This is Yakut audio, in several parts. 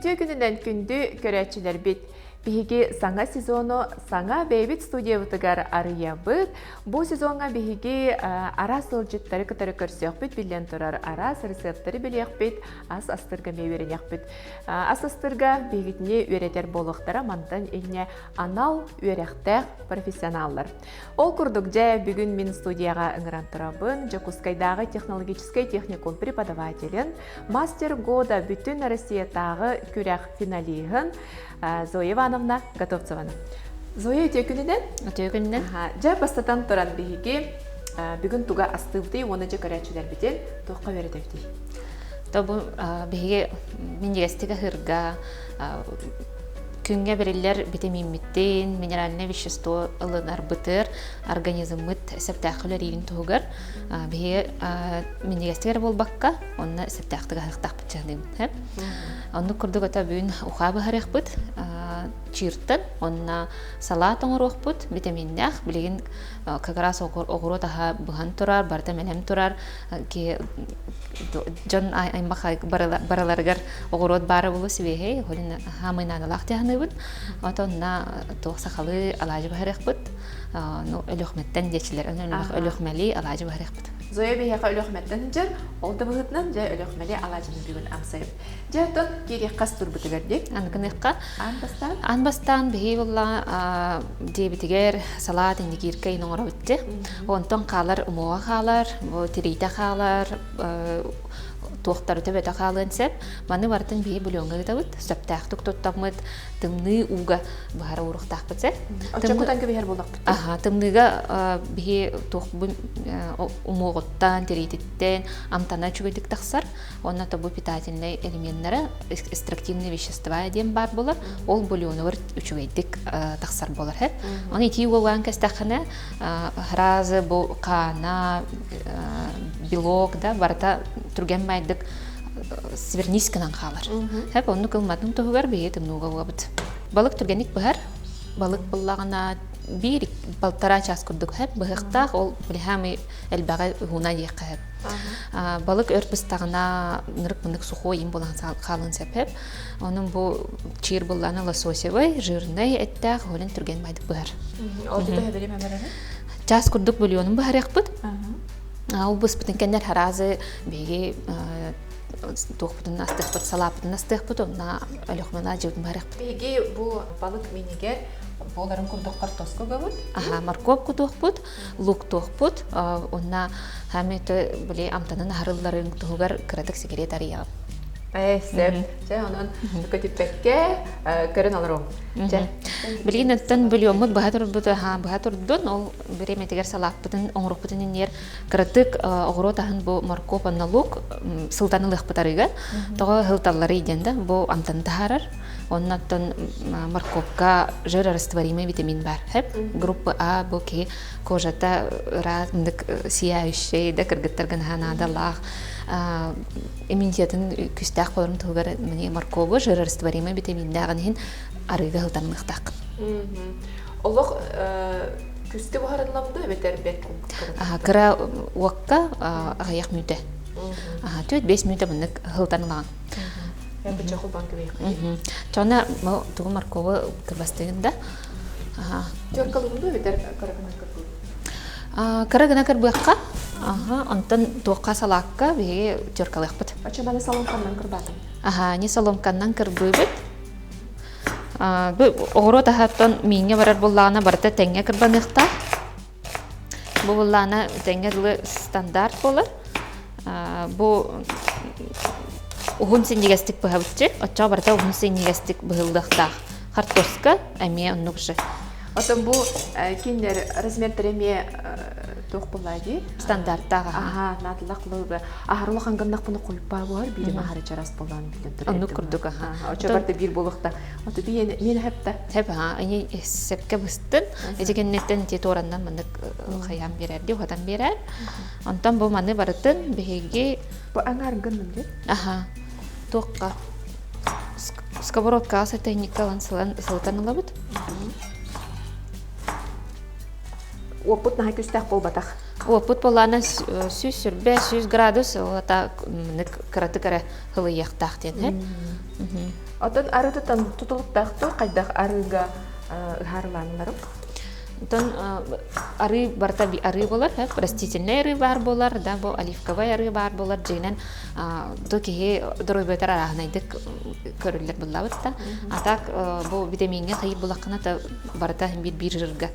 Үтүө күнүнэн күндү көрөөччүлэрбит! Биһиги саҥа сезону саҥа бэйэбит студиябытыгар арыйабыт. Бу сезоҥҥа биһиги араас ыалдьыттары кытары көрсүөхпүт, биллэн турар араас рецептары билиэхпит, ас астырга эмиэ үөрэниэхпит. Ас астырга биһигитини үөрэтэр буолуохтара мантан инньэ анал үөрэхтээх профессионаллар. Ол курдук, дьэ, бүгүн мин студияҕа ыҥыран турабын Дьокуускайдааҕы технологическай техникум преподавателин, мастер года бүтүн Россиятааҕы күрэх финалиһын Зоя Ивановна Готовцеваны. Зоя, үтүө күнүнэн. Үтүө күнүнэн. Дьэ, бастатан туран биһиги бүгүн туга астыыбытый уонна дьэ көрөөччүлэрбитин туохха үөрэтэбитий? То бу биһиги минньигэстик аһыырга күҥҥэ бэриллэр битэмииммиттин, минеральное вещество ылынарбытыр, организммыт сөптөөх үлэлиирин туһугар биһиги минньигэстик эрэ буолбакка, онно сөптөөхтүк аһыахтаахпыт дьаһаныыбыт. Оннук курдук ото бүгүн ухаа быһарыахпыт чыыртан, онно салаат оҥоруохпут, битэмииннээх. Билигин как раз оҕуруот аһа быһан турар, барыта мэлэм турар. Дьон аймах барыларыгар оҕуруот баара буолуо сибиэһэй, холин хаамый наадалаах дьаһаныыбыт. Отонна туох сахалыы алаадьы баһарыахпыт. Ну, Өлүөхмэттэн диэчилэр, Өлүөхмэли алаадьы баһарыахпыт. Зоя биһиэхэ Өлүөхмэттэн сылдьар, ол да быһыытынан дьэ Өлүөхмэли алаадьыны бүгүн амсайбыт. Дьэ, оттон киириэххэ турбутугар дии. Аныгыныахха. Аан бастаан? Аан бастаан биһи буолла диэбитигэр салаат индигирка ин оҥоробут дии. Онтон хаалар умуоҕа хаалар, бу тириитэ хаалар, туохтары төбөтө хаалыан сөп. Маны барытын биһи бульоҥҥа ыытабыт. Сөптөөхтүк туттаммыт тымныы ууга быһара ууруохтаахпыт сөп. Оччокутан кэбиһэр буоллахпыт. Аха, тымныыга биһи туох умуоҕуттан, тириититтэн амтана үчүгэйдик тахсар. Онно тобу питательнай элеменнара, экстрактивные вещества диэн баар буолар. Ол бульонугар үчүгэйдик тахсар буолар. Оны итии уолгаан кэстэххинэ сразу бу хаана, белок да барыта түргэн майдык свернись гынан хаалар. Хэп оннук ылматын туһугар биһи тымнууга угабыт. Балык түргэнник быһар. Балык буллаҕына биир полтора час курдук хэп быһыахтаах ол билиһаамый элбэҕи уһуна диэххэ хэп. Балык өр быстаҕына нырык-мынык сухой им буолан хаалын сөп хэп. Онон бу чиир буллаана лососевый, жирный эттээх олен түргэн байдык быһар. Ол төһө билим эмэрэ? Час курдук бульонун быһарыахпыт. Ол быспытын кэннэр харазы биһиги туохпутун астыахпыт, салааппытын астыахпыт, онно Өлөхмөн аадьыбытын быһарыахпыт. Биһиги бу балык минигэр буоларын курдук хортоска угабыт. Аха, моркуоп кутуохпут, луктуохпут, онно хамы били амтанын аһарылларын туһугар кыратык сигарет арыйаҕым. Ээ, сөп. Чэ, онон көтүппэккэ көрөн олоруом. Чэ. Билигин оттон бульоммут быһа турбут, быһа турдун, ол бириэмэтигэр салааппытын оҥоруохпутун иннигэр кыратык оҕуруот аһын бу моркуоп уонна лук сылтан ылыахпыт арыыга. Тоҕо сылталларый диэн да, бу амтаны таһаарар. Онно оттон морковка жирорастворимый витамин бар. Группа А бу киһи кожата ыраас сияющий да кыргыттарга наһаа наадалаах иммунитетын күстээх болорун туһугар моркову жирорастворимый витаминнааҕын иһин арыыга сылтанныахтаах. Олох күскэ буһарыллабыт эбэтэр бэрт Кыра уокка аҕыйах мүнүүтэ. 4-5 мүнүүтэ маннык сылтан ылаҕын. Чона тугу моркову кырбастыгын да. Теркалыгын да эбэтэр кыра гына кырбыыбыт? Кыра гына кырбыахха. Аха, онтон туохха салаакка биһиги теркалыахпыт. Оччо маны соломканнан кырбаатым. Аха, не соломканнан кырбыыбыт. Бу оҕуруот аһаттан мииҥҥэ барар буоллаҕына барыта тэҥҥэ кырбаныахтаах. Бу буоллаҕына тэҥҥэ дылы стандарт буолар. Бу уһун синньигэстик быһабытчы, оччоҕо барыта уһун синньигэстик быһыллыахтаах. Хартоска эмиэ оннук же. Оттон бу кинилэр размердара эмиэ туох буолла дии? Стандарттаах аха. Аха, наадалаах буолар. Аһары улахан гыннахпына хойуппаа буолар, биирим аһары чарас буолан билэн турар. Оннук курдук аха. Оччо барыта биир буолуохта. Оту биэн миэн хэпта. Хэп аха, ини сөпкө быстын. Ити кэнниттэн ити туораннан маннык хайаан биэрэр дии, уһатан биэрэр. Онтон бу маны барытын биһиги Бу аҥаар гынным дии. Аха. Туохха сковородкаҕа сотейникка ылан сылытан ылабыт. Уоппут наһаа күүстээх буолбатах. Уоппут буоллаана 120, 100 градус, ол кыратык эрэ ылыйыахтаах диэн. Оттон арыытыттан тутулуктаах туох хайдах арыыга ыһаарылааннарым? Оттон арыы барыта арыы болар, растительный арыы баар болар, да бу оливковай арыы баар болар, дьиҥинэн то киһи доруобуйатар арааһынайдык көрүллэр буллабыт да. А так бу витамиҥҥа хайыр булаххына та барыта биир биир жирга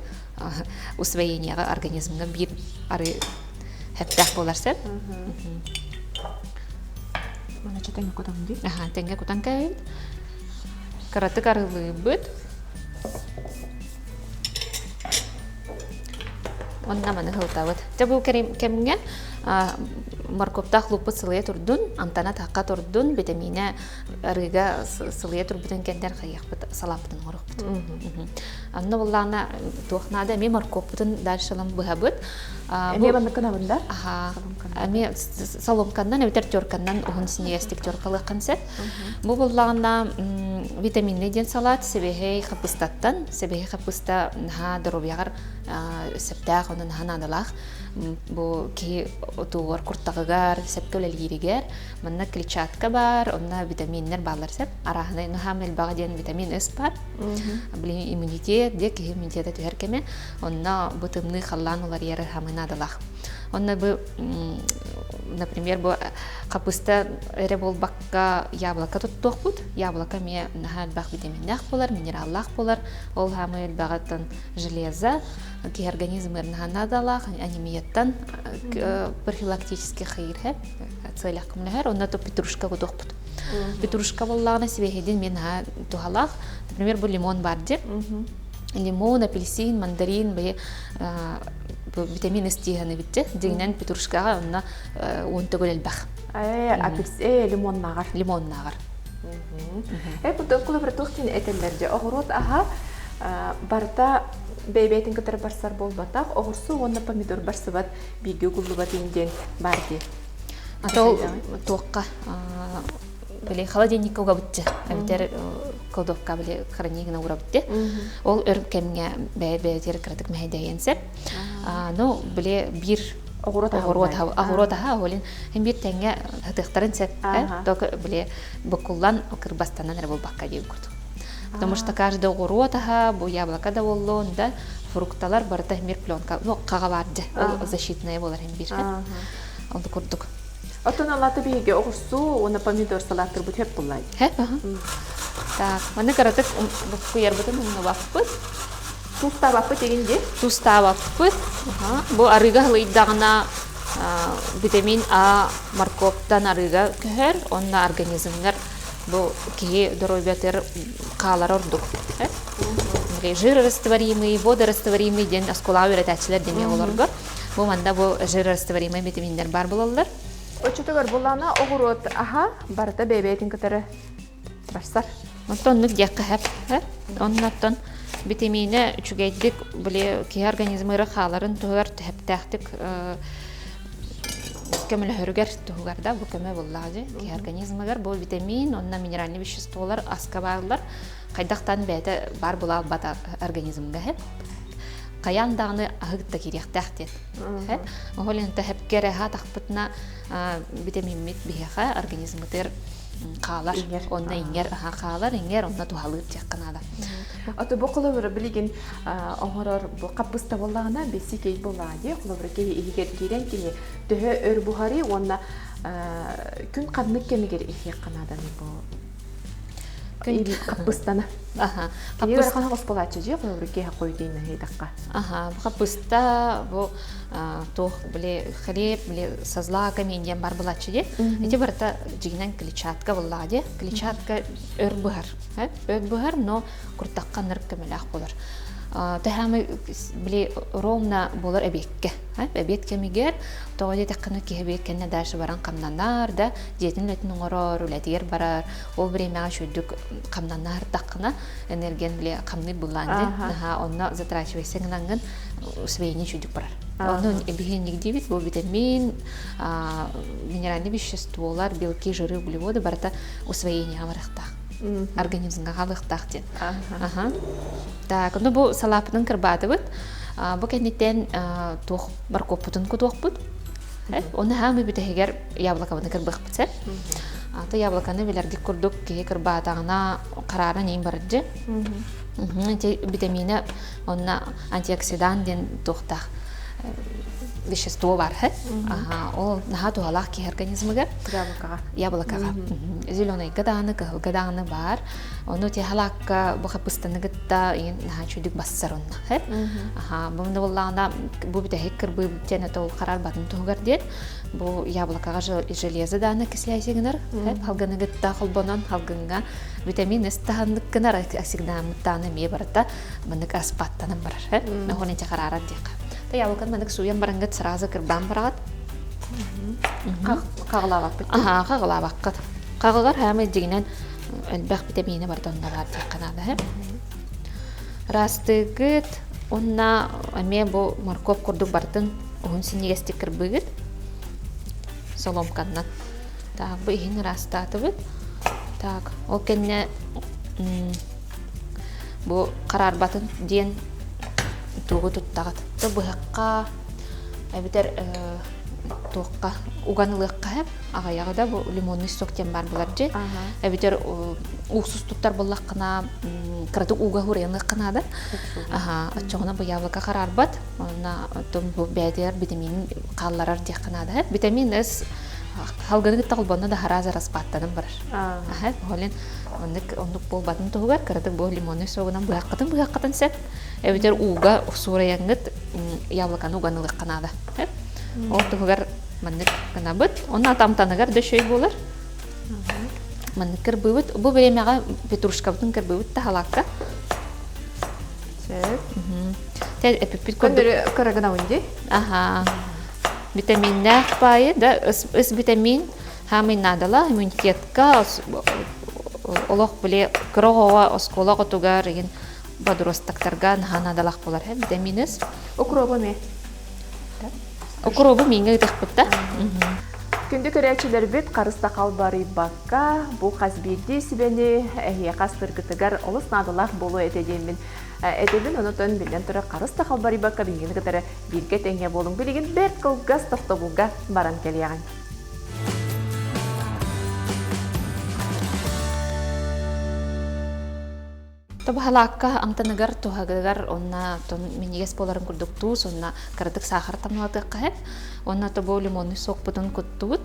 усвоениеҕа организмҥа биир арыы хэптээх буолар сөп. Манача тэҥҥэ кутан дии. Аха, тэҥҥэ кутан кээбит. Кыратык арылыыбыт. Онно маны сылытабыт. Дьэ бу кэмҥэ моркуоптаах лууппут сылыйа турдун, амтана тахха турдун, битэмиинэ арыыга сылыйа турбутун кэннэр хайыахпыт салааппытын оҥоруохпут. Онно буллаҕына туох наада эмиэ моркуоппутун дальше ылан быһабыт. Эмиэ маннык гынабын да? Аха. Эмиэ соломканнан эбэтэр терканнан уһун синньигэстик теркалыаххын сөп. Бу буллаҕына витаминный диэн салаат сибиэһэй хаппыстаттан, сибиэһэй хаппыста наһаа доруобуйаҕар сөптөөх, онон наһаа наадалаах. Бу киһи отуугар, куртаҕыгар, сөпкө үлэлииригэр манна клетчатка баар, онно витаминнэр бааллар сөп. Арааһынай наһаа элбэҕэ диэн витамин С баар. Билигин иммунитет, диэ киһи иммунитета түһэр кэмэ. Онно бу тымныы халлаан уларыйары хамы наадалаах. Онно бу, например, бу хапыста эрэ буолбакка яблоко туттуохпут. Яблоко эмиэ наһаа элбэх витаминнээх буолар, минераллаах буолар. Ол хаамы элбэҕиттэн железо, киһи организмыгар наһаа наадалаах, анемияттан профилактически хайыр целях көмөлөһөр. Онно то петрушка кутуохпут. Петрушка буоллаҕына сибиэһэйдин мен наһаа туһалаах. Например, бу лимон бар дии. Лимон, апельсин, мандарин бэйэ витамин С тииһаны битте. Дьиҥинэн петрушкаҕа онно уон төгүл элбэх. Э, лимоннааҕар. Лимоннааҕар. Э, бу кулабыр туох диэн этэллэр дьэ оҕуруот аһа барыта бэйбэйтин кытары барсар буолбатах, оҕурсу уонна помидор барсыбат, бииргэ угуллубат диэн баар дии. А то туохха били холодильникка угабытчы эбэтэр кладовка били хранение угабытты ол өр кэмҥэ бэйэ бэйэтигэр кыратык мэһэйдэһиэн сөп ну били биир оҕуруот оҕуруот аһа олин биир тэҥҥэ сытыахтарын сөп только били буккуллан кырбастанан эрэ буолбакка диэн курдук потому что каждый оҕуруот аһа бу яблоко да буоллун да фрукталар барыта мир пленка ну хаҕа баар дьэ ол защитная буолар биир ол курдук Оттон алата биһиги оҕурсу уонна помидор салааттарбыт хөп буллай. Хөп, аха. Так, маны кыратык буккуйарбытын умнубаппыт. Туустаабаппыт игин дии? Туустаабаппыт. Бу арыыга ылыйдаҕына витамин А морковтан арыыга көһөр, онно организмҥар бу киһи доруобуйатыгар хаалара ордук. Жирорастворимый, водорастворимый диэн оскуолаҕа үөрэтээччилэр диэн оҕолорго. Бу манна бу жирорастворимый витаминнэр баар буолаллар. Оччотугар булана оҕуруот аһа барыта бэйбэйэтин кытары барсар. Онтон оннук диэххэ сөп. Оннуттан витаминэ үчүгэйдик били киһи организмыгар хааларын туһугар төһөптөөхтүк көмөлөһөрүгэр туһугар да бу көмө буллаҕа дии киһи организмыгар бу витамин уонна минеральный веществолар аска бааллар хайдахтан бэйэтэ баар була албата организмҥа сөп хайаан даҕаны аһык да киириэхтээх диэн. Ол иһин тэһэпкэ эрэ аһаатахпытына витамиммит биһиэхэ организмытыгар хаалар. Онно иҥэр аһа хаалар, иҥэр, онно туһалыыр диэххэ наада. Ото бу холобура билигин оҥорор бу хаппыста буоллаҕына бэсикэй буоллаҕа дии холобура киһи иһигэр киирэн кини төһө өр буһарый уонна күн ханнык кэмигэр иһиэххэ нааданы бу Хаппыстаны. Аха. Хаппыста хосполааччы дьиэ холобур киэһэ хойутуйна ыйдахха. Аха, хаппыста бу туох били хлеб били со злаками диэн бар булааччы дии. Ити барыта дьигинэн клетчатка буллаҕа дии. Клетчатка өр быһар. Өр быһар, но куртахха ныр көмөлөөх болар. Тэһэми били ровно болар эбиэккэ. Эбиэт кэмигэр тоҕо диэтэххинэ киһи эбиэт кэннэ дальше баран хамнанар да дьиэтин үлэтин оҥорор, үлэтигэр барар. Ол времяҕа үчүгдүк хамнанна ардаххына энергиян били хамныыр буллаан дии. Наһаа онно затрачивайся гынаҥҥын усвоение үчүгдүк барар. Онно биһиэнник диибит бу витамин, минеральный веществолар, белки, жиры, углеводы барыта усвоениеҕа барыахтаах. Организмҥа хаалыахтаах диэн. Аха. Так, ну бу салааппытын кырбаатыбыт. Бу кэнниттэн туох моркуоппутун кутуохпут. Оны хаамы бүтэһигэр яблокабыны кырбыахпыт сэр. Ата яблоканы билэргит курдук киһи кырбаатаҕына харааран иин барыджы. Ити витамина онно антиоксидант диэн туохтаах вещество бар. Ол наһаа туһалаах киһи организмыгар. Яблокаҕа. Яблокаҕа. Зеленайга даҕаны, кыһылга даҕаны бар. Ону те халаакка бу хапыстаны кытта иин наһаа үчүгдүк бассар онно. Аха, бу буоллаҕына бу бүтэһик кырбыы диэн это ол хараарбатын туһугар диэн бу яблокаҕа железо дааны кисляйси гынар. Халгыны кытта холбонон халгыҥҥа витамин С таһыннык гынар асигнааммыттааны эмиэ барыта маннык аспаттанан барар. Охон ити хараарар диэххэ. Та яблоканы маннык сууйан бараҥҥыт сразу кырбаан бараҕыт. Хаҕылаабаппыт. Аха, хаҕылаабаккыт. Хаҕыгар хаамай дьигинэн элбэх витамины барыта онно баар диэххэ наада. Ыраастыыгыт уонна эмиэ бу моркуоп курдук барытын уһун синньигэстик кырбыыгыт соломканнан. Так, бу иһин ыраастаатыбыт. Так, ол кэннэ бу хараарбатын диэн тугу туттаҕыт? То быһахха эбэтэр туохха уган ылыахха сөп. Аҕыйаҕы да бу лимонный сок диэн баар булар дьи. Эбэтэр уксус туттар буоллаххына кыратык ууга хуруйаныахха наада. Аха, оччоҕуна бу яблоко хараарбат. Онно бу бэйэтигэр витаминин хаалларар диэххэ наада. Витамин С халгыны кытта холбонно да хараас распадтанан барар. Аха, олен оннук оннук буолбатын туһугар кыратык бу лимонный согунан быһаххытын быһаххытын сеп. Эбэтэр ууга суурайаҥҥыт яблоканы уган ылыахха наада. Ол туһугар маннык гынабыт. Онно амтаныгар да үчүгэй буолар. Маннык кырбыыбыт. Бу бириэмэҕэ петрушкабытын кырбыыбыт да халаакка. Сөп. Тэ эпиппит курдук. Көннөрү кыра гынабын дии. Аха. Витаминнээх баайы да ыс витамин хаамый наадалаах иммунитетка олох били кыра оҕоҕо оскуола оҕотугар игин подростактарга наһаа наадалаах буолар витамин ыс. Укроба эмиэ. Укробу мииҥҥэ ытыахпыт да. Күндү көрөөччүлэрбит харыс да халбарыйбакка бу хас биирдии сүбэни эһиэхэ астыргытыгар олус наадалаах буолуо этэ диэммин этэбин. Онутун биллэн турар харыс да халбарыйбакка биһигини кытары бииргэ тэҥҥэ буолуҥ. Билигин бэрт кылгас тохтобулга баран кэлиэҕиҥ. Тобаһалаакка амтаныгар, туһагыгар уонна минньигэс буоларын курдук туус уонна кыратык саахар таммалатыахха сөп. Уонна тобу лимонный сокпутун куттубут.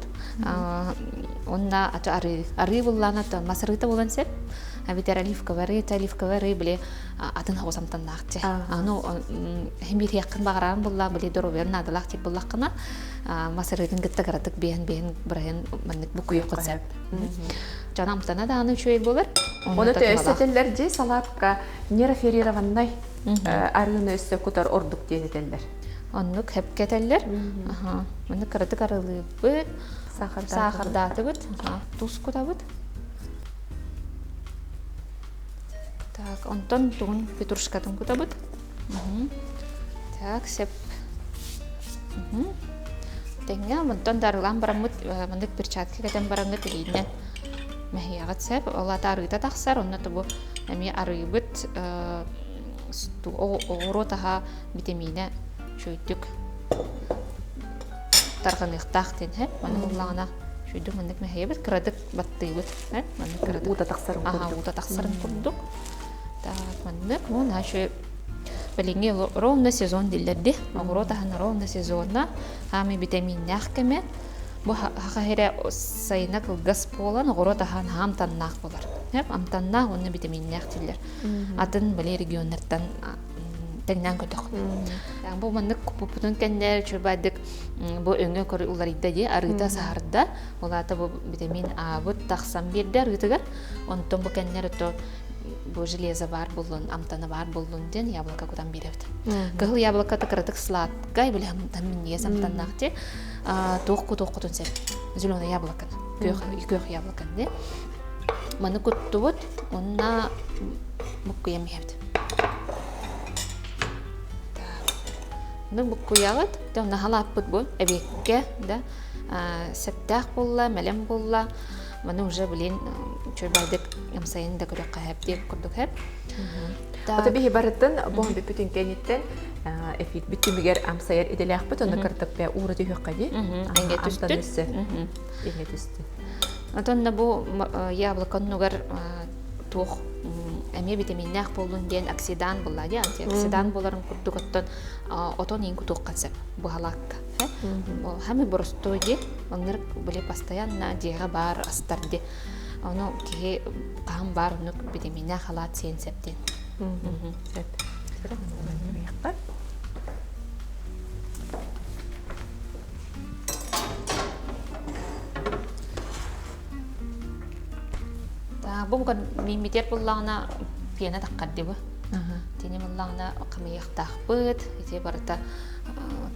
Уонна арыы. Арыы буллаана мас арыыта буолан сөп. Эбэтэр оливковый арыы, оливковый арыы били атын хоҕус амтаннаах дьэ. Аны химириэххин баҕараан буллаа били доруобуйар наадалаах дип буллаххына мас арыытын кытта кыратык биэһэн-биэһэн быраһын маннык букуйуоххун сөп. Дьон амтана даҕаны үчүгэй буолар. Ону өссө этэллэр дии салаатка нераферированнай арыыны өссө кутар ордук диэн этэллэр. Оннук хэпкэ этэллэр. Маннык кыратык арылыыбыт, саахардаатыбыт, туус кутабыт. Так, онтон тугун петрушкатын кутабыт. Так, сеп. Тэҥҥэ онтон дарылаан бараммыт маннык перчатка кэтэн бараҥҥыт илиинэн мэһийэҕит сөп. Ол ата арыыта тахсар, онно тобу эмиэ арыыбыт оҕуруот аһа витаминэ үчүгэйдик тарҕаныахтаах диэн һэ. Маны буллаҕына үчүгэйдик маннык мэһийэбит, кыратык баттыыбыт. Маннык кыратык уута тахсарын курдук. Уута тахсарын курдук. Так, маннык. Уонна үчүгэй Билиҥҥи ровно сезон дииллэрди. Оҕуруот аһын ровно сезонна хаамай битэмииннээх кэмэ. Бу саха сирэ сайына кылгас буолан оҕуруот аһа наһаа амтаннаах буолар. Амтаннаах уонна битэмииннээх дииллэр. Атын били регионнартан тэҥнээн көтөх. Бу маннык куппуппутун кэннэ үчүгэйдик бу өҥө көрү уларыйда дии арыыта саһарда. Ол аата бу витамин А-быт тахсан биэрдэ арыытыгар. Онтон бу кэннэр ото бу железо баар буоллун, амтана баар буоллун диэн яблоко кутан биэрэбит. Кыһыл яблокота кыратык сладкай, били минньигэс амтаннаах дии. Туох кутуоххутун сөп. Зеленое яблоко. Күөх, күөх яблоко дии. Маны куттубут, уонна буккуйан биһэбит. Так. Ну буккуйаҕыт, наһалааппыт бу эбиэккэ да септээх буолла, мэлэм буолла. Маны уже билин чөрбайдык амсайын да көрөххө хэп диэн курдук хэп. Ото биһи барытын боһон бүппүтүн кэнниттэн эфир бүттүмүгэр амсайар идэлээхпит онно кыртык уура түһүөххэ дии. Эҥге түстүн. Эҥге түстүн. Отон да бу яблоко оннугар туох эмиэ витаминнээх буоллун диэн оксидан булла дии антиоксидан буоларын курдук оттон отон иин кутуохха сөп быһалаакка хами боростуой дии оннук били постоянно дьиэҕэ баар астар ди ону киһи хаһан баар оннук витаминнээх халаат сиэн сөп диэн сөп Бу мииммитигэр буллаҕына пена таххар бу. Тини буллаҕына хамыйахтаахпыт, ити барыта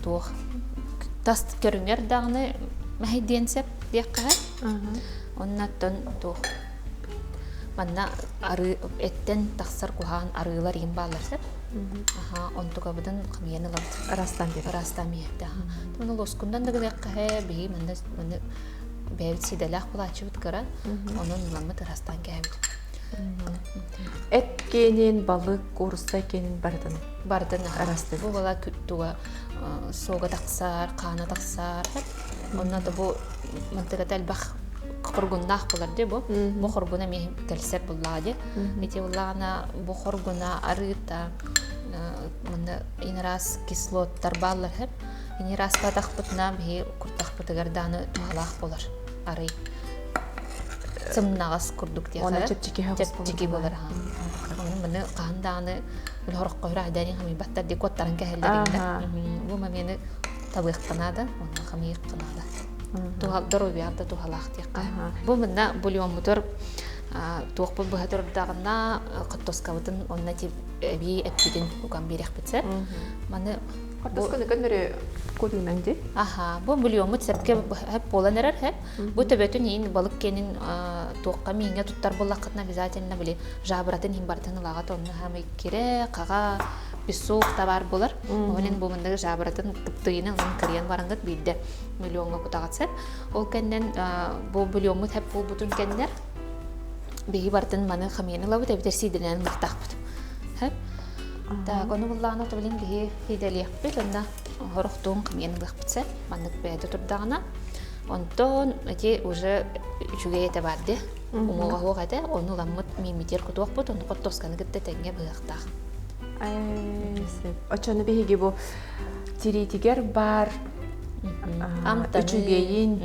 туох тас көрүҥэр даҕаны мэһэйдиэн сөп диэххэ. Оннаттан туох манна арыы эттэн тахсар куһаҕан арыылар иин бааллар сөп. Аха, онтукабытын хамыйан ылабыт. Ыраастаан биэрэр. Ыраастаан биэрдэ. Аха. Лоскундан да гыныахха биһи манна маны бэйэбит сиидэлээх булааччыбыт кыра, онон ыламмыт ырастаан кээбит. Эт киэнин, балык, куурусса киэнин барытын барытын ырастык. Бу бала туга суога тахсар, хаана тахсар. Онно да бу мантыгата элбэх хоргуннаах булар ди бу. Бу хоргуна эмиэ кэлсэр буллаа ди. Ити буллаана бу хоргуна арыыта манна инраас кислоттар бааллар хэп. Ини ыраастаатахпытына биһи куртахпытыгар дааны туһалаах буолар арый сымнаҕас курдук диэхэ. Уонна чэпчэки чэпчэки буолар. Ону маны хаһан даҕаны үлэ хороххо айдаани хамыйбаттар дии куоттаран кэһэллэр Бу момены табыахха наада, уонна хамыйыахха наада. Туһал здоровьяҕа да туһалаах диэххэ. Бу мынна бульоммутугар туохпут быһа турдаҕына хортуоскабытын онно эбии эппитин уган биэриэхпит сөп. Маны Хортуосканы көннөрү кутуунан дии. Аха, бу бульоммут сөпкө хөп буолан эрэр хөп. Бу төбөтүн иин балык киэнин туохха мииҥҥэ туттар буоллаххытына обязательно били жабратын иһин барытын ылаҕат онно хаамай кирэ, хаҕа, песок табаар буолар. Ол бу мындыгы жабратын тыптыйынан ылан кырыйан бараҥҥыт биирдэ миллиоҥҥа кутаҕат сөп. Ол кэннэн бу бульоммут хөп буолбутун кэннэр биһи барытын маны хамыйан ылабыт эбэтэр сиидэлэнэн ылыахтаахпыт. Хөп. Так, ону буллаҕына тобулин биһи идэлиэхпит уонна хорохтуун хамыйан ылыахпыт сэ маннык бэйэтэ турдаҕына. Онтон ити уже үчүгэй этэ бар дии. Уҥуоҕа суох этэ, ону ыламмыт мииммитигэр кутуохпут, ону хортуосканы кытта тэҥҥэ быһыахтаах. Оччону биһиги бу тириитигэр баар үчүгэйин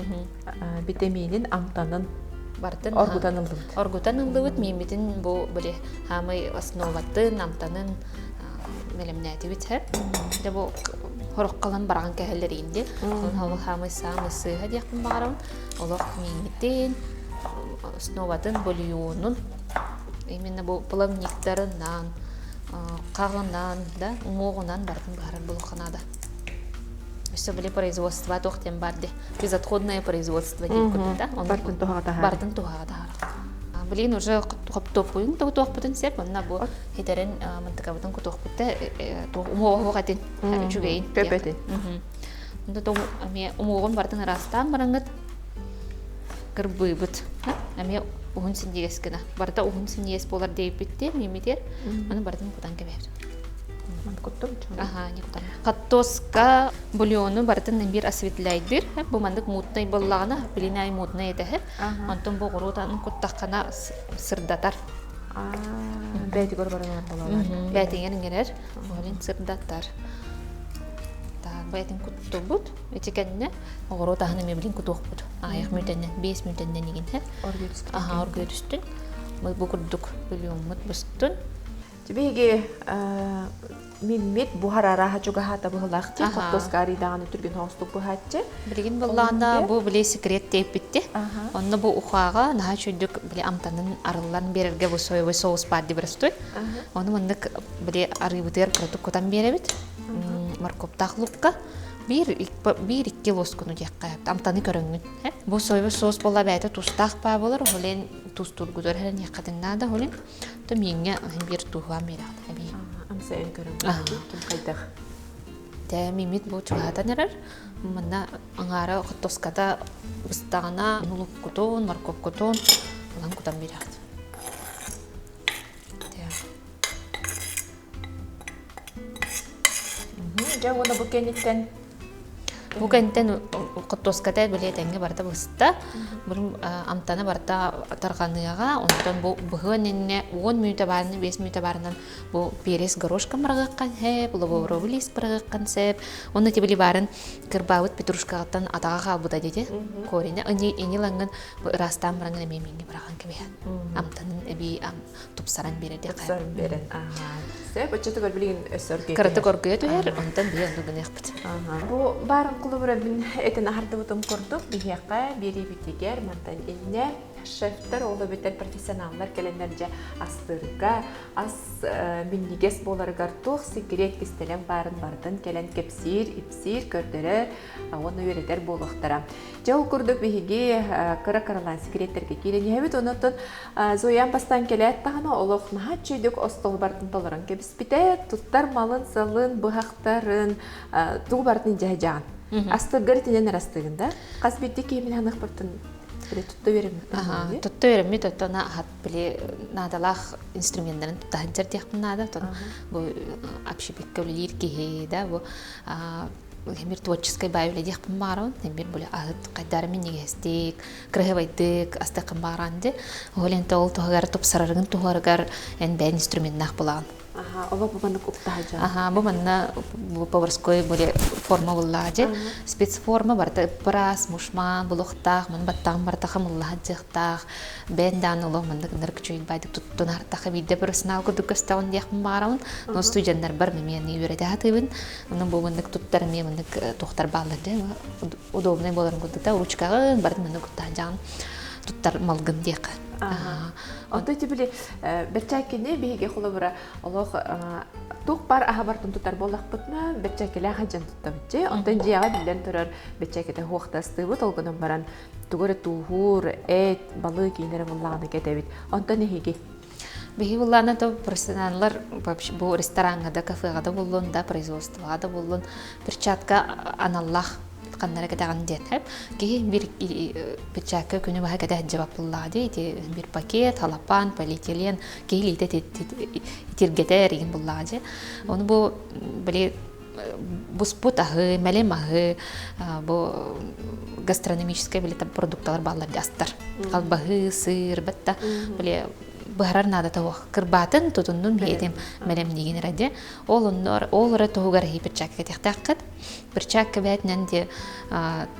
битэмиинин амтанын Бартын оргутан ыллыбыт. Оргутан ыллыбыт мииммитин бу били хаамай основатын, амтанын бэлэмнээтибит һэ. Дьэ бу хороххалан бараҕан кэһэллэр инди. Ол хаамай саамай сыыһа диэхпин баҕарабын. Олох мииммитин основатын, бульонун именно бу плавниктарынан, хаҕынан да уҥуоҕунан барытын быһарар буолуохха наада. Өссө били производство туох диэн бар ди безотходное производство диэн курдук да бартын туһаҕа таһаар бартын туһаҕа таһаар билигин уже хоптуоппуйун кутуохпутун сөп онно бу хитэрин мынтыкабытын кутуохпут да умуоҕуох этин үчүгэйин көп этин онто эмиэ умуоҕун бартын ыраастаан бараҥҥыт кырбыыбыт эмиэ уһун синньигэс гына барыта уһун синньигэс буолар диэбиппит мимитер аны барытын кутан кэбиһэр Куттум. Аха, не кутам. Хаттоска бульону барытын биир осветляйдыр. Бу маннык мутнай буоллаҕына, билинай мутнай этэһэ. Онтон бу оҕуруотан куттаххына сырдатар. Бээтигэр баран болалар. Бээтигэр иҥэрэр, олин сырдатар. Так, бээтин куттубут. Ити кэннэ оҕуруот аһын эмиэ билин кутуохпут. Аҕыйах мүнүүтэннэн, 5 мүнүүтэннэн игин. Аха, оргуйа түстүн. Бу курдук бульоммут бустун. Биһиги миммит буһар арааһа чугаһаата быһылаах дии, хортуоска арыйдаҕына түргэн соҕустук быһааччы. Билигин буоллаҕына бу били секрет тиэппитти. Онно бу ухааҕа наһаа үчүгдүк били амтанын арыллан биэрэргэ бу соевый соус баар дии простой. Ону маннык били арыыбытыгар кыратык кутан биэрэбит. Морковтаах лукка биир икки лоскуну диэххэ амтаны көрөҥҥүн. Бу соевый соус буолла бэйэтэ тустаах баа буолар, олен тустуургутугар эрэниэххитин наада, олен То мииҥҥэ биир тууһаан биэрэҕит эбии. Амсайан көрөн ким хайдах. Тэ мимит бу чугаһатан эрэр. Манна аҥаара хортуоската быстаҕына луккутун, моркуопкутун ылан кутан биэрэҕит. Дьэ уонна бу кэнниттэн Бу кэнниттэн хортуоската били этэҥҥэ барыта быста. Бу амтана барыта тарҕаныаҕа. Онтон бу быһыан иннинэ 10 мүнүүтэ баарынан, 5 мүнүүтэ баарынан бу перец горошком быраҕыаххын сөп, лавровый лист быраҕыаххын сөп. Онно тибили баарын кырбаабыт петрушкаҕыттан атаҕа хаалбыта диэти. Корень ини лаҥҥын бу ыраастаан бараҥын эмиэ миҥҥэ быраҕан кэбиһэн. Амтанын эбии тупсаран биэрэр диэххэ. Тупсаран биэрэн. Сөп, оччотугар билигин өссө оргуйа Кыратык оргуйа түһэр, онтон биһи оннук гыныахпыт. Бу баарын кулубура мин этин аһардыбытым курдук биһиэхэ биэриибитигэр мантан иннэ шефтэр ол эбэтэр профессионаллар кэлэннэр дьэ астыырга ас минньигэс буоларыгар туох секрет кистэлэҥ баарын барытын кэлэн кэпсиир, ипсиир, көрдөрөр уонна үөрэтэр буолуохтара. Дьэ ол курдук биһиги кыра-кыралаан секреттэргэ киирэн иһэбит. Онон Зоям бастаан кэлээт даҕаны олох наһаа үчүгэйдик остуол барытын толорон кэбиспитэ. Туттар малын-салын, быһахтарын, тугу барытын илдьэ сылдьаҕын. Астыыргар итинэн эрэ астыыгын да? Хас биирдии киһи мин ханыахпыттан тутта үөрэммит. Тутта үөрэммит, оттон аһат били наадалаах инструменнарын тутта сылдьар диэхпин наада. Оттон бу общепитка үлэлиир киһи да бу эмир творческой баай үлэ диэхпин баҕарабын. Эмир били аһыт хайдары минньигэстик, кыраһыбайдык астыаххын баҕараан дии. Ол эн ол туһугар тупсарарыгын туһугар эн бэйэн инструменнаах булаҕын. Аха, олох бу маннык уктаһа дьон. Аха, бу манна бу поварской были форма буллаа дьэ. Спецформа барыта ыппыраас, мушмаан, булуохтаах, маны баттаҕын барыта хамыллаһа дьыахтаах. Бэйэн даан олох маннык ынырык үчүгэй туттун артаха биирдэ профессионал курдук көстөҕүн диэхпин баҕарабын. Но студеннарбар эмиэ үөрэтэ сатыыбын. Онон бу маннык туттар эмиэ маннык туохтар бааллар дьэ. Удобнай буоларын курдук да ручкаҕын барын маннык уктаан туттар малгын диэххэ. Онто ити били бэрчээккини биһиги холобура олох туох бар аһа бартын тутар буоллахпытына бэрчээккилээх сылдьан туттабыт дьэ. Онтон дьиэҕэ биллэн турар бэрчээккитэ хуохтастыыбыт ол гынан баран тугу эрэ тууһуур, эт, балык иинэрэ буллаҕына кэтэбит. Онтон эһиги Биһи буллаана то профессионаллар бу рестораҥҥа да, кафеҕа да буллун да, производствоҕа да буллун перчатка аналлаах ханнара кэтэҕин диэн киһи бир перчатка күнү баһа кэтэ сылдьыбат буллаҕа дии ити бир пакет халапаан полиэтилен киһи илиитэ итиргэтэр игин буллаҕа дии ону бу били буспут аһы мэлим аһы бу гастрономическай били продукталар бааллар астар халбаһы сыр батта били быһарар наадата суох кырбаатын тутуннун биэтим мэлэмниигин эрэ дии ол оннор ол эрэ туһугар иһи перчатка кэтиэхтээххит перчатка бээтинэн диэ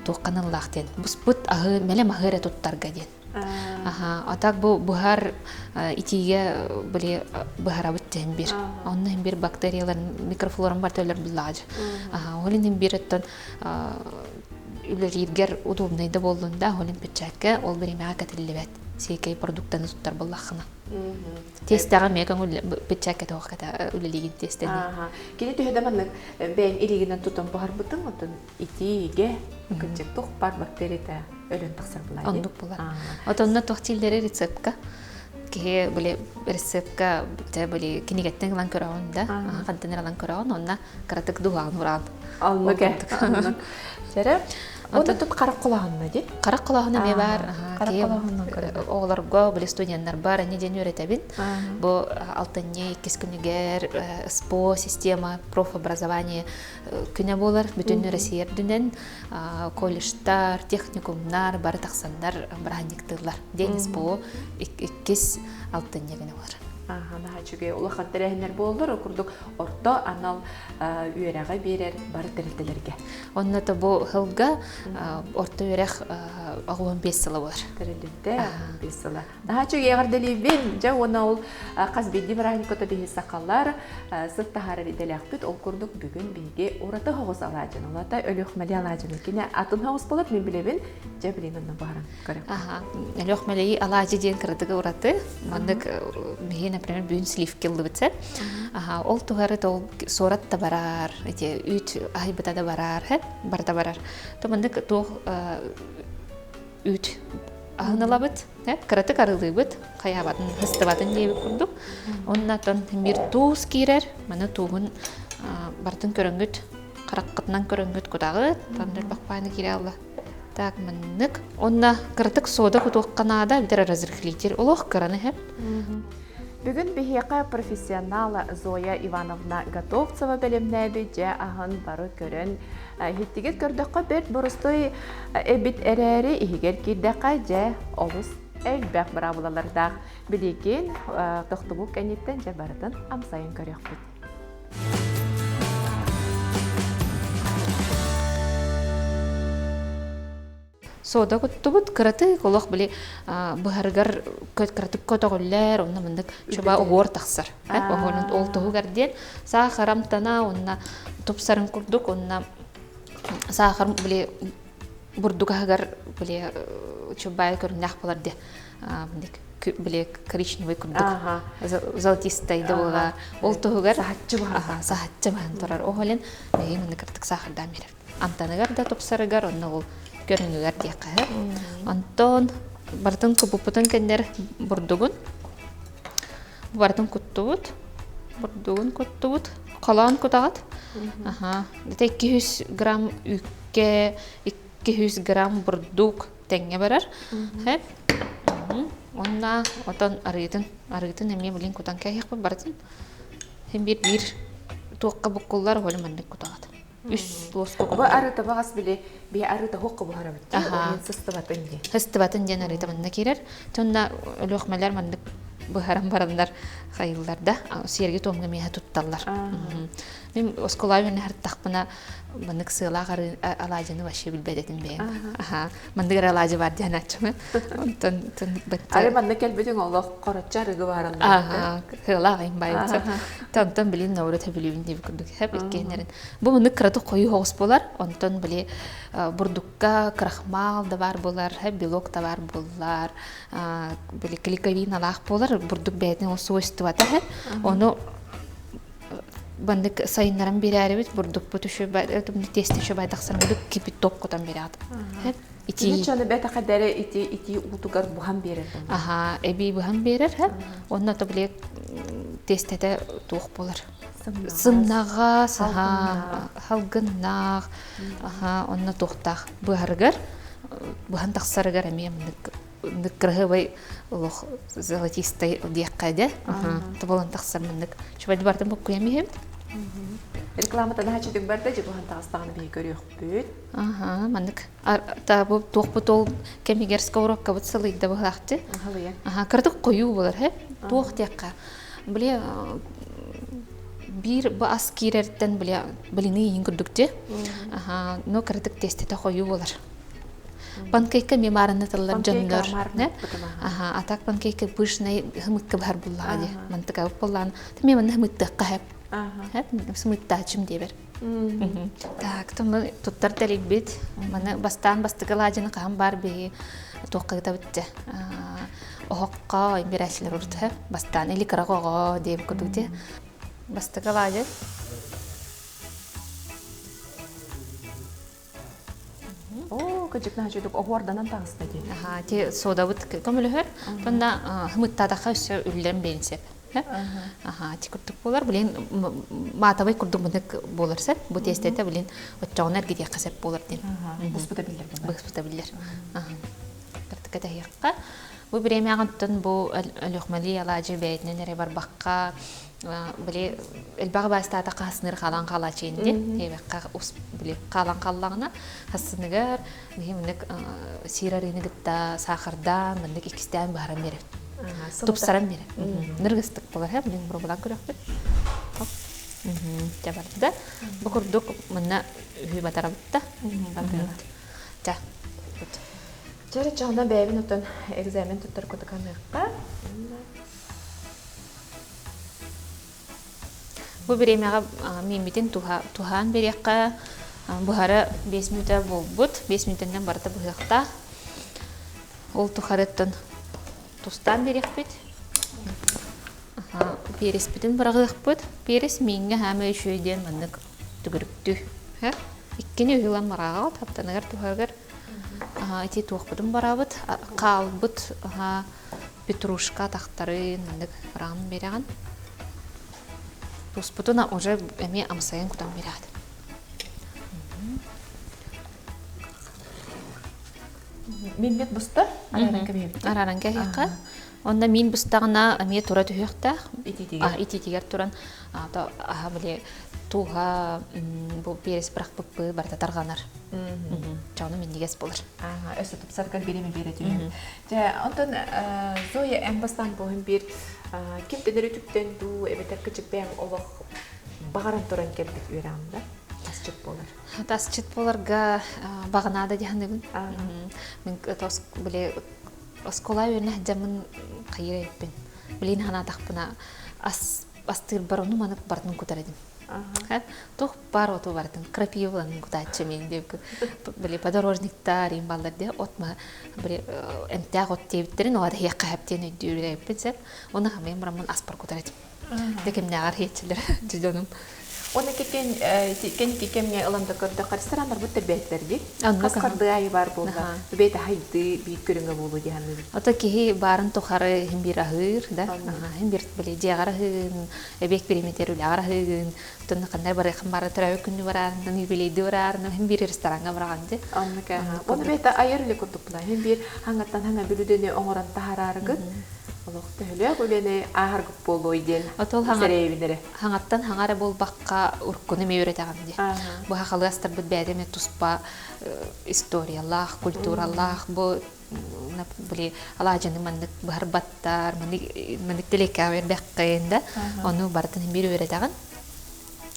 туохханыллаах диэн буспут аһы мэлэм аһы эрэ туттарга диэн Аха, а так бу быһар итиигэ били быһарабыт диэн бир. Онно иһин бир бактерияларын, микрофлорам бар төлөр буллаҕа. Аха, ол иһин бир оттон үлэлииргэр удобнай да буоллун да, ол иһин перчатка ол бириэмэҕэ кэтиллибэт. Сиэкэй продуктаны туттар буоллаххына. Тиэстэҕэ эмиэ көҥүл перчатка тоҕо кэтэ үлэлиигин тиэстэни. Кини төһө да маннык бэйэҥ илиигинэн тутан буһарбытыҥ, оттон итиигэ кырдьык туох баар бактерията өлөн тахсар булаа Оннук булар. Отонно туох дииллэри рецептка киһи били рецептка били кинигэттэн ылан көрөҕүн да хантан ылан көрөҕүн онно кыратык дуһаан ураан. Оннук э. Сэрэ Онно тут харах кулаһынна ди. Харах кулаһына эмиэ баар. Харах кулаһыннан көрөбүн. Оҕолорго били студеннарбар эмне диэн үөрэтэбин. Бу алтынньы иккис күнүгэр СПО система профобразование күнэ буолар. Бүтүн Россия үрдүнэн колледжтар, техникумнар бары тахсаннар бырааһынньыктыыллар. День СПО иккис алтынньы күнэ буолар. Аха, үчүгэй улахан тэрээһиннэр буоллар, ол курдук орто анал үөрэҕи биэрэр бары тэрилтэлэргэ. Онно то бу сылга орто үөрэх 15 сыла буолар. Тэрилтэ 15 сыла. Наһаа үчүгэй эҕэрдэлиибин. Дьэ уонна ол хас биирдии бырааһынньыкка биһи сахалар сыт таһаарар идэлээхпит. Ол курдук бүгүн биһиги ураты хоҕус алаадьын, улата Өлүөхмэли алаадьыны кини атын хоҕус болот мин билэбин. Дьэ билин онно бааран көрөм. Аха. Өлүөхмэли алаадьы диэн кыратыга ураты. Маннык биһи, например, бүгүн сливки ыллыбыт сэр. Аха, ол туһары ол суорат да барар, эти үүт аһыйбыта да барар, барыта барар. То маннык туох үүт аһын ылабыт, кыратык арылыыбыт, хайаабатын, ыстыбатын диэбит курдук. Оннотон биир туус киирэр, маны тууһун барытын көрөҥҥүт. Хараххытынан көрөҥҥүт кутаҕыт, тандыр бахпааны киирэ алла. Так, маннык. Онна кыратык сода кутуохха наада, эбэтэр разрыхлитель. Олох кыраны хэп. Бүгүн биһиэхэ профессионал Зоя Ивановна Готовцева бэлэмнээбит дьэ аһын бары көрөн иһиттигит көрдөххө бэрт боростуой эбит эрээри иһигэр киирдэххэ дьэ олус элбэх быраабылалардаах. Билигин тохтубут кэнниттэн дьэ барытын амсайан көрүөхпүт. Сода куттубут кыратык олох били быһарыгар кыратык көтөҕүллэр онно мындык чуба оһуор тахсар оһуорун ол туһугар диэн саахар амтана онно тупсарын курдук онно саахар били бурдук аһыгар били чубай көрүннээх болар де мындык били коричневый курдук золотистай да буолар ол туһугар саһаччы баһан саһаччы баһан турар оһолен бэйи мындык кыратык саахардаан берер амтаныгар да тупсарыгар онно ол көрүҥүгэр диэххэ онтон барытын купуппутун кэннэр бурдугун барытын куттубут бурдугун куттубут холоон кутаҕыт аха это 200 грамм үүккэ 200 грамм бурдук тэҥҥэ барар хэп уонна отон арыытын арыытын эмиэ билин кутан кээһиэхпит барытын син биир биир туохха буккуллар оһолу маннык кутаҕыт үс луоска Бу арыыта баҕас били биһи арыыта хуохха буһарабыт дии Аха. ол сыстыбатын диэн. Сыстыбатын диэн арыыта манна киирэр. Онно өлүөхмэлэр маннык быһаран бараннар хайыллар да сиэрги туомҥа миэхэ тутталлар. Мин оскуолаҕа үөрэнэ сырыттахпына маннык сыалаах арыы алаадьыны вообще билбэт этим бэйэм. Аха. Маннык эрэ алаадьы бар диэн ааччымын. Онтон Ары манна кэлбитиҥ олох хороччу арыгы баараллар. Аха. Сыалаах айым баайыца. Онтон билин науру төбүлүүбүн диэбит курдук хэп иккиэннэрин. Бу маннык кыратык хойуу соҕус буолар. Онтон били бурдукка крахмал да баар буолар, белок да баар буоллар, били клейковиналаах буолар, бурдук бэйэтин ол свойствота хэп. Ону баннык сайыннаран биэрээрибит бурдукпут үчү тиэстэ үчү байдахсан бурдук кипяток кутан биэрээт. Ити чаны бэтэхэ дэрэ ити ити уутугар буһан биэрэр. Аха, эбии буһан биэрэр, Онно то били тиэстэтэ туох буолар. Сымнаҕас, салгыннаах, аха, онно туохтаах быһарыгар, быһан тахсарыгар эмиэ маннык маннык кыраһыабай олох золотистай диэххэ дэ. Тоболон тахсар маннык. Чубайды бартын буккуйам иһэбит. Рекламата наһаа барда же буһан таҕыстаҕына биһи көрүөхпүт. Аха, маннык та бу туохпут ол кэмигэр сковородкабыт сылыйда быһаахчы. Аха, кыратык хойуу болар, хэ? Туох диэххэ. Били биир бу ас киирэртэн били блины иин курдук дии. Аха, но кыратык тиэстэтэ хойуу болар. Панкейка мемараны тыллар дьоннор. Аха, а так панкейка пышный хымыкка баһар буллаҕа дии. Мантыка боллаан. Тэмиэ манна хымыттыахха хэп. Хэп, сымыттаачым диэбэр. Так, тумну туттар тэрийбит. Маны бастаан бастакы алаадьыны хаһан баар биһи туохха ыытабыт дьэ. Оһоххо имбирээчилэр урут бастаан или кыра оҕо диэбит курдук дии. Бастакы алаадьы. Оо, кыдьык наһаа оһуорданан таҕыста дии. Аха, ти содабыт көмөлөһөр. Тонна хымыттаатахха өссө үллэн биэрин сөп. Аха, ти курдук буолар. Билин маатабай курдук мынык буолар сөп. Бу тиэстэтэ билин оччоҕуна эргитиэххэ сөп буолар диэн. Быспыта биллэр. Быспыта биллэр. Аха. Кыртыка тэһиэххэ. Бу бириэмэҕиттэн бу Өлүөхмэлии алаадьы бэйэтинэн эрэ барбакка били элбэҕи баастаатахха хассыныыр хаалан хаалааччы инди диэбэххэ ус били хаалан хааллаҕына хассыныгар биһи маннык сиир арыыны кытта саахардаан маннык иккистээн быһаран биэрэбит тупсаран биэрэр ныргыстык буолар һэ билин буробулаан көрүөхпүт дьэ барда бу курдук манна үһү батарабыт да ча Чэрэ чаҕына бэйэбин отон экзамен туттар кутуканыахха. Бу бириэмэҕэ мииммитин туһаан биэриэххэ буһара 5 мүнүүтэ буолбут. 5 мүнүүтэннэн барыта быһыахтаах. Ол тухарыттан тустаан биэриэхпит. Переспитин быраҕыахпыт. Перес мииҥҥэ хаама үчүгэй диэн маннык түгүрүктүү. Иккини үһү ылан марааҕа таптаныгар туһарыгар ити туохпутун барабыт. Хаалбыт петрушка атахтарын маннык ыраан биэрэҕин. Туспутун уже эмиэ амсайан кутан биэрэҕит. Миммит буста? Арааран кэбиһэбит. Арааран кэбиһиэххэ. Онно миин бустаҕына эмиэ тура түһүөхтээх. Итиитигэр. Итиитигэр туран аһа били тууһа бу перец бырахпыппы барыта тарҕанар. Чону минньигэс буолар. Өссө тупсаргар бириэмэ биэрэ түһэн. Дьэ, онтон Зоя эн бастаан буоһун биир ким төнөр үтүктэн дуу эбэтэр кычык бэйэҥ олох баҕаран туран кэлбит үөрэҕиҥ да асчыт буолар. Асчыт буоларга баҕанаада дьаһаныбын. Мин били оскуола үөрэнэ сылдьаммын хайыыр эбиппин. Билигин санаатахпына ас астыырбар ону маны барытын кутар этим. Туох баар оту барытын крапиваларын кутааччы мин диэбиккин. Били подорожниктар им баллар диэ от ма били эмтээх от диэбиттэрин оҕа иһиэххэ сөп диэн өйдүүр эбиппин сөп. Оны хамыйан бараммын аспар кутар этим. Дэ кимнээҕэр иһиэччилэр дьонум. Оны кэкен кэнники кэмҥэ ылан да көрдөххө рестораннарбыт тэрбээтилэр дии. Хас хардыы айы баар буолла. Бэйэтэ хайдыы биир көрүҥэ буолуо дии саныыбын. Ото киһи баарын тухары иһин биир аһыыр да. Иһин биир били дьиэҕэр аһыыгын, эбиэк бириэмэтигэр үлэҕэр аһыыгын, оттон ханна барыаххын бары төрөөбүт күнү бараарынан, юбилейды бараарынан, иһин биир рестораҥҥа бараҕын дии. Оннук Оны бэйэтэ айар үлэ курдук була. Иһин биир хаҥаттан хаҥа бүлүдөни оҥорон таһаараарыгыт. Олох төһөлөөх үлэни ааһаргыт буолуой диэн сэрэйэбин эрэ. Хаҥаттан хаҥа эрэ буолбакка уруккуну эмиэ үөрэтэҕин дии. Бу хахалыы астарбыт бэйэтэ эмиэ туспа историялаах, культуралаах, бу били алаадьыны маннык быһарбаттар, маннык маннык тилеккэ бербэххин да, ону барытын биир үөрэтэҕин.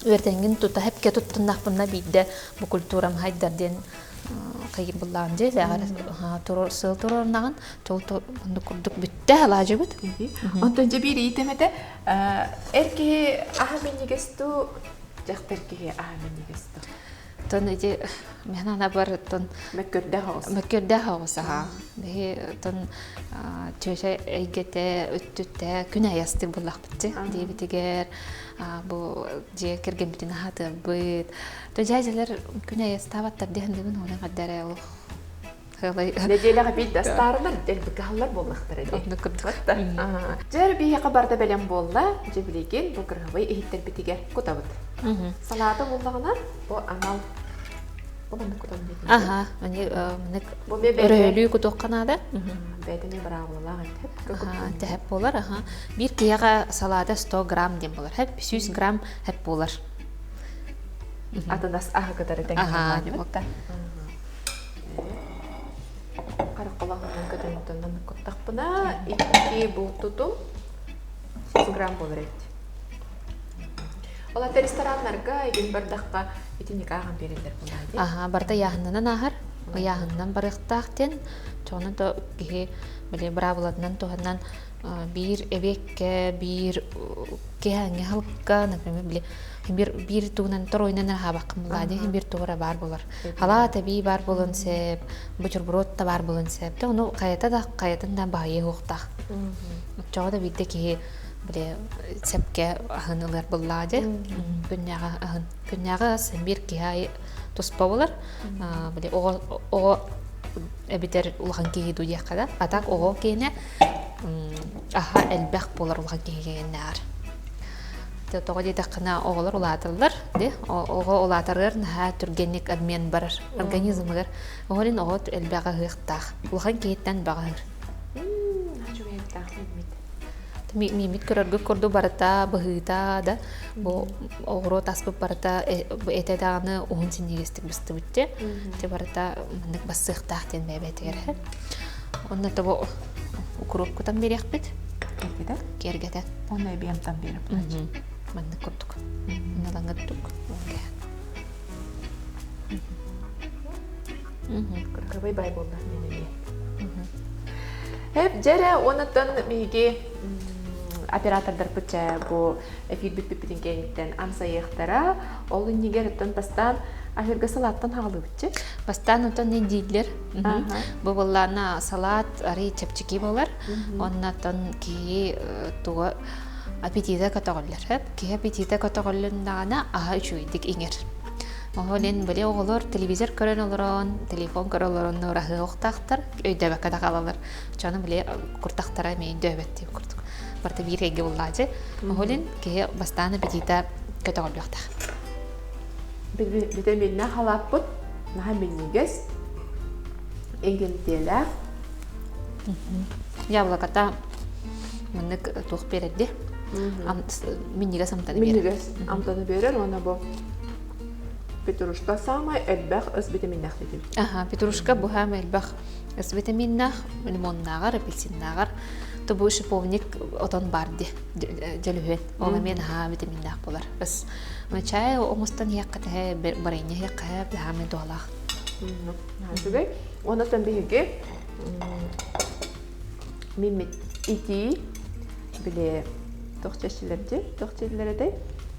Үөртэҥҥин тута хэпкэ туттуннахпына биирдэ бу культурам хайдар диэн хайыр буллаҕым дии лээҕэр сыл туруорнаҕын тол оннук курдук бүттэ алаадьыбыт. Онтон дьэ биир иитим этэ эр киһи аһа минньигэс дуу дьахтар киһи аһа минньигэс дуу Тон ити мен анабар тон мөккөрдөөх оҕус. Мөккөрдөөх оҕус аха. Биһи тон чөчө эйгэтэ өттүттэ күн айастыр буллахпытчы диэбитигэр бу дьиэ кэргэммитин аһатыабыт. То дьээдьэлэр күн айастаабаттар диэн дыбын уонан хаддара олох Нэдиэлэҕэ биир астаарылар дэлбикаһаллар буоллахтара дии. Оннук курдук. Дьэр биһиэхэ барда бэлэм буолла. Дьэ билигин бу кырыһабай иһиттэрбитигэр кутабыт. Салаата буоллаҕына бу анал бу маннык кутабын диэтим. Аха, маны маннык өрөһөлүү кутуохха наада. Бэйэтэ быраабылалаах эбит. Тэһэп буолар, аха. Биир киһиэхэ салаата 100 грамм диэн буолар. Хэп 100 грамм хэп буолар. Атын ас аһы кытары тэҥ Хараххалаһынан көтөнтөн куттахпына икки бултутум 100 грамм буолар эбит. Ол ата рестораннарга игин бардахха итинник ааҕан биэрэллэр буолаа дии. Аха, барыта ыйааһыннанан ааһар. Ыйааһынынан барыахтаах диэн, чоҕунан то киһи били быраабылатынан туһанан биир эбиэккэ, биир киһээҥҥи аһылыкка, например, били биир биир тугунан торуойунан аһаабаккын булаа дии, биир тугура баар буолар. Халаат эбии баар буолуон сөп, бутерброд да баар буолуон сөп. Тэ ону хайата да хайатын да баһыйа уохтаах. Оччоҕо да биирдэ киһи били сэпкэ аһын ылар буллаа дии. Күннээҕи аһын. Күннээҕи ас биир киһи туспа болар. Били оҕо оҕо эбитэр улахан киһи дуу диэххэ да. А так оҕо киһинэ аһа элбэх буолар улахан киһи киһиннээҕэр. Тоҕо диэтэххинэ оҕолор улааталлар дии. Оҕо улаатарыгар наһаа түргэнник обмен барар организмыгар. Оҕо иһин оҕо элбэх аһыахтаах. Улахан киһиттэн баҕаһыр. Мииммит көрөргүт курдук барыта быһыыта да бу оҕуруот аспыт барыта этэ даҕаны уһун синньигэстик быстыбыт дии. Те барыта маннык бассыахтаах диэн бэйэбэтигэр. Онно тобо укроп кутан биэриэхпит. Киэргэтэн? Киэргэтэн. Онно эбиэм там биэрэп. Маннык курдук. Налаҥыттук. Кыркабай бай буолла мен эмиэ. Эп дьэрэ онуттан биһиги оператордарбыт чэ бу эфирбит бүппүтүн кэнниттэн амсайыахтара. Ол иннигэр оттон бастаан аһыырга салааттан хаалыбытчы. Бастаан оттон не дииллэр. Бу буоллаана салаат арый чэпчэки буолар. Оннотон киһи туга аппетита көтөҕүллэр. Киһи аппетита көтөҕүллүннэҕинэ аһа үчүгэйдик иҥэр. Оһолин били оҕолор телевизор көрөн олорон, телефон көрө олорон ураһыы охтаахтар, өйдөөбөккө да хаалаллар. Чону били куртахтара эмиэ өйдөөбөт диэн курдук. Барыта биир эйгэ буллаачы. Оһолин киһи бастаан аппетита көтөҕүллүөхтээх. Битэмииннээх халааппыт наһаа минньигэс. Иҥэмтиэлээх. Яблоката маннык туох биэрэрди? Минньигэс амтаны биэрэр. Минньигэс амтаны биэрэр уонна бу петрушка саамай элбэх ыс витаминнээх дэтим. Аха, петрушка бу саамай элбэх ыс витаминнээх, лимоннааҕар, апельсиннааҕар. То бу шиповник отон бар ди дьөлүһүөн. Ол эмиэ наһаа витаминнээх буолар. Ыс чай оҥостон иһиэххэ тэһэ, варенье иһиэххэ наһаа туһалаах. Үчүгэй. Онон биһиги миммит итии били туох чэчилэрдьи туох чэчилэр этэй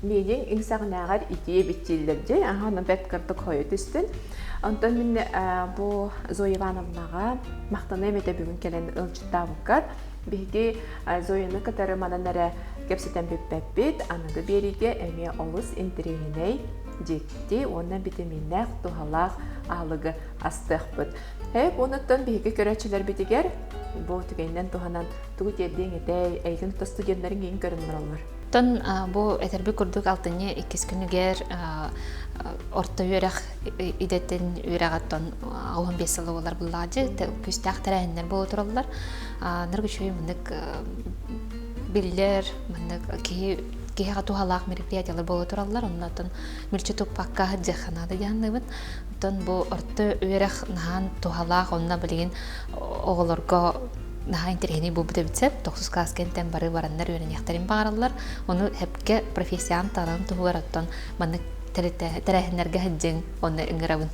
миигин иҥсэҕинээҕэр итии эбит дииллэрдьи аха ону бэрт кырдык хойу түстүн онтон мин бу Зоя Ивановнаҕа махтаныам этэ бүгүн кэлэн ыалдьыттаабыккар биһиги Зояны кытары манан эрэ кэпсэтэн бүппэппит аныгы биэриигэ эмиэ олус интэриэһинэй дьикти уонна битэмииннээх туһалаах аһылыгы астыахпыт. Һэп, онуттан биһиги көрөөччүлэрбитигэр бу түгэнинэн туһанан тугу тиэрдиэҥ этэй, эйигин тус студеннарыҥ иин көрөн олороллор. Оттон бу этэрби курдук алтынньы иккис күнүгэр орто үөрэх идэтин үөрэҕиттэн 15 сыл буолар буллаҕа күүстээх тэрээһиннэр буола тураллар. Ныргы үчүгэй маннык биллэр, маннык киһи киһиэхэ туһалаах мероприятиялар буола тураллар. Оннотон мүлчү туппакка сылдьыахха наада диэн Оттон бу орто үөрэх наһаан туһалаах, онно билигин оҕолорго наһаа интэриэһинэй буолбут эбит сөп. Тохсус кылаас кэнниттэн бары бараннар үөрэниэхтэрин баҕараллар. Ону сөпкө профессияҕын таларын туһугар оттон маннык тэрээһиннэргэ сылдьыҥ, онно ыҥырабын.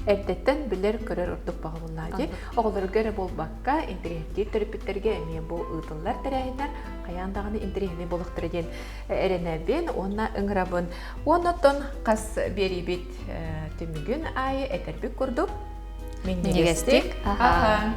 Эрдэттэн билэр-көрөр ордук баҕабыллаа дии. Оҕолорго эрэ буолбакка, интэриэһиргиир төрөппүттэргэ эмиэ бу ыытыллар тэрээһиннэр хайаан даҕаны интэриэһинэй буолуохтара диэн эрэнэбин уонна ыҥырабын. Уонна оттон хас биэриибит түмүгүн аайы этэрбит курдук минньигэстик аһаан.